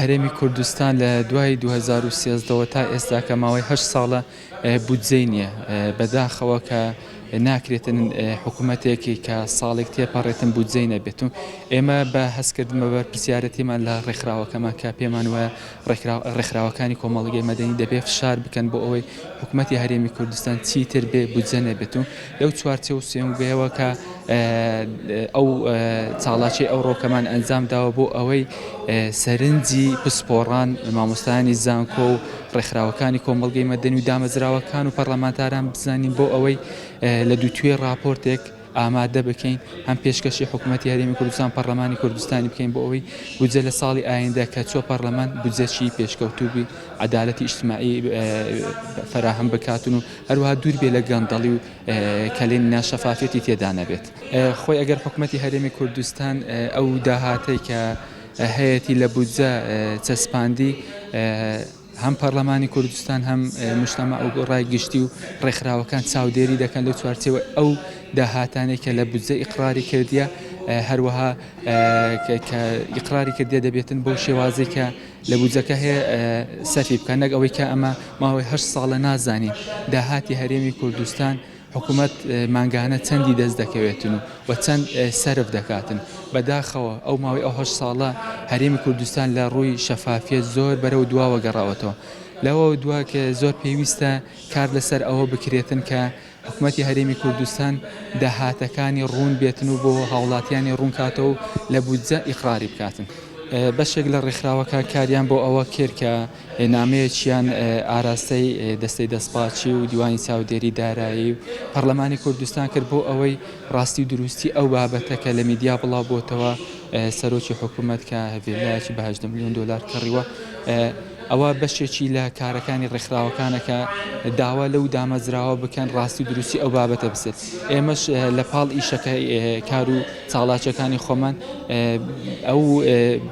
هەرێمی کوردستان لە دوای 2013 ەوە تا ئێستا کە ماوەی هەشت ساڵە بودجەی نییە، بەداخەوە کە ناکرێتن حکوومەتێکی کە ساڵێک تێپەڕێتن بودجەی نەبێت و ئێمە بە هەستکردن بە بەرپرسیارەتیمان لە ڕێکخراوەکەمان کە پێمان وایە ڕێکخراوەکانی کۆمەڵگەی مەدەنی دەبێ فشار بکەن بۆ ئەوەی حکوومەتی هەرێمی کوردستان چیتر بێ بودجە نەبێت و لەو چوارچێوە و سێنگەیەوە کە ئەو چاڵاکیەی ئەوڕۆکەمان ئەنجام داوە بۆ ئەوەی سەرنجی پسپۆڕان، مامۆستایانی زانکۆ و ڕێکخراوەکانی کۆمەڵگەی مەدەنی و دامەزراوەکان و پەرلەمانتاران بزانین بۆ ئەوەی لە دووتوێی ڕاپۆرتێک ئامادە بکەین هەم پێشکەشی حکوومەتی هەرێمی کوردستان پەرلەمانی کوردستانی بکەین بۆ ئەوەی بودجە لە ساڵی ئایندە کە چوە پەرلەمان بودجەکی پێشکەوتوو بی عەدالەتی ئیجتماعی فەراهەم بکاتن و هەروەها دوور بێ لە گەندەڵی و کەلێنی ناشەفافیەتی تێدا نەبێت. خۆی ئەگەر حکومەتی هەرێمی کوردستان ئەو داهاتەی کە هەیەتی لە بودجە چەسپاندی هەم پەرلەمانی کوردستان هەم مجتەمەع و ڕای گشتی و ڕێکخراوەکان چاودێری دەکەن لەو چوارچێوە ئەو داهاتانەی کە لە بودجە ئیقراری کردیە هەروەها کە ئیقراری کردیە دەبێتن بەو شێوازەی کە لە بودجەکە هەیە سەرفی بکەن نەک ئەوەی کە ئەمە ماوەی هەشت ساڵە نازانین داهاتی هەرێمی کوردستان حکوومەت مانگانە چەندی دەست دەکەوێتن و و چەند سەرف دەکاتن بەداخەوە ئەو ماوەی ئەو هەشت ساڵە هەرێمی کوردستان لە ڕووی شەفافیەت زۆر بەرەو دواوە گەڕاوەتەوە لەوە دوا کە زۆر پێویستە کار لەسەر ئەوە بکرێتن کە حکومەتی هەرێمی کوردستان داهاتەکانی ڕوون بێتن و بۆ هاوڵاتیانی ڕوون کاتەوە و لە بودجە ئیقراری بکاتن. بەشێک لە ڕێکخراوەکان کاریان بۆ ئەوە کرد کە نامەیەکیان ئاراستەی دەستەی دەستپاکی و دیوانی چاودێری دارایی و پەرلەمانی کوردستان کرد بۆ ئەوەی ڕاستی و دروستی ئەو بابەتە کە لە میدیا بڵاو بۆتەوە سەرۆکی حکومەت کە ڤێلایەکی بە 18 ملیۆن دۆلار کڕیوە ئەوە بەشێکی لە کارەکانی ڕێکخراوەکانە کە داوا لەو دامەزراوە بکەن ڕاستی و دروستی ئەو بابەتە بچێت ئێمەش لە پاڵ ئیشەکە کار و چاڵاکیەکانی خۆمان ئەو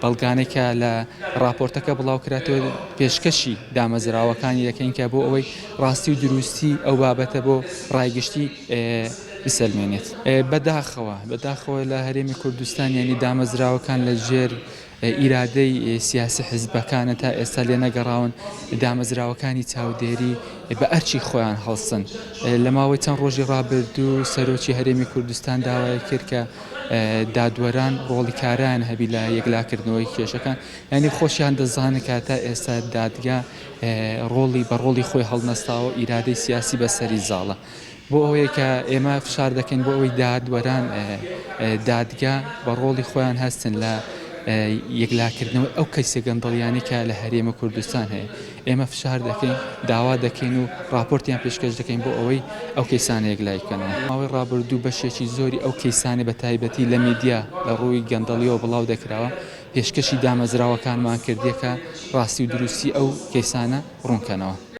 بەڵگانەی کە لە ڕاپۆرتەکە بڵاوکراتەوە پێشکەشی دامەزراوەکانی دەکەین کە بۆ ئەوەی ڕاستی و دروستی ئەو بابەتە بۆ ڕای گشتی بسەلمێنێت. بەداخەوە بەداخەوە لە هەرێمی کوردستان یانی دامەزراوەکان لە ژێر ئیرادەی سیاسی حیزبەکانە تا ئێستا لێنەگەڕاون دامەزراوەکانی چاودێری بە ئەرکی خۆیان هەڵسن. لە ماوەی چەند ڕۆژی ڕابردوو سەرۆکی هەرێمی کوردستان داوای کرد کە دادوەران ڕۆڵی کارایان هەبی لە یەکلاکردنەوەی کێشەکان یانی خۆشیان دەزانن کە تا ئێستا دادگا ڕۆڵی بە ڕۆڵی خۆی هەڵنەستاوە ئیرادەی سیاسی بەسەری زاڵە. بۆ ئەوەیە کە ئێمە فشار دەکەین بۆ ئەوەی دادوەران دادگا بە ڕۆڵی خۆیان هەستن لە یەکلاکردنەوەی ئەو کەیسە گەندەڵیانەی کە لە هەرێمە کوردستان هەیە ئێمە فشار دەکەین داوا دەکەین و ڕاپۆرتیان پێشکەش دەکەین بۆ ئەوەی ئەو کەیسانە یەکلایی بکەنەوە. ماوەی ڕابردوو بەشێکی زۆری ئەو کەیسانەی بە تایبەتی لە میدیا لە ڕووی گەندەڵیەوە بڵاو دەکراوە پێشکەشی دامەزراوەکانمان کردیە کە ڕاستی و دروستی ئەو کەیسانە ڕوون کەنەوە.